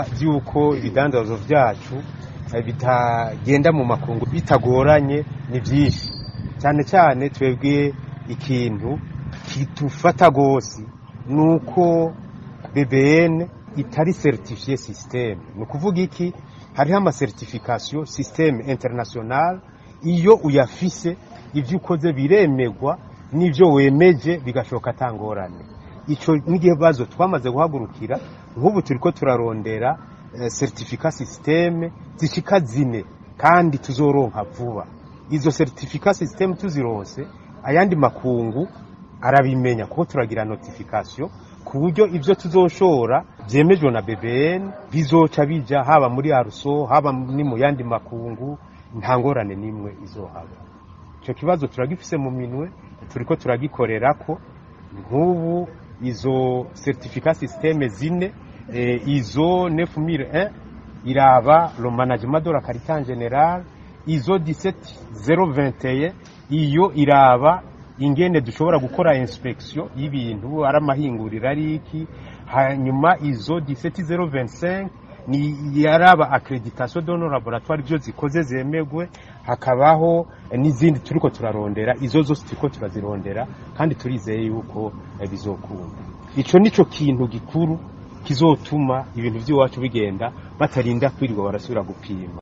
Ibikorwa by'uko ibidandazwa vyacu bitagenda mu makungu bitagoranye ni byinshi. Cyane cyane twebwe ikintu kitufata gose nuko BBN itari certifié système. Ni ukuvuga iki? Hariho ama certification système international, iyo uyafise ibyo ukoze biremegwa n'ibyo wemeje bigashoka atangorane. Ico n'igibazo twamaze guhagurukira. Nk'ubu turiko turarondera certificat système zishika 4 kandi tuzoronka vuba. Izo certificat système tuzironse, ayandi makungu arabimenya, kuko turagira notification ku buryo ibyo tuzoshora byemejwe na BBN bizoca bija haba muri ARSO, haba ni mu yandi makungu, nta ngorane n'imwe izohaba. Icyo kibazo turagifise mu minwe, turiko turagikorerako. Nk'ubu izo certificat système 4, ISO 9001 iraba le management de la qualité en général, ISO 17021 iyo iraba ingene dushobora gukora inspection y'ibintu, ari amahinguriro, ari iki. Hanyuma ISO 17025 ni yaraba accréditation de nos laboratoires, ibyo zikoze zemegwe. Hakabaho n'izindi turiko turarondera. Izo zose turiko turazirondera kandi turizeye yuko bizokunda. Ico nico kintu gikuru kizotuma ibintu by'iwacu bigenda batarinda kwirirwa barasubira gupima.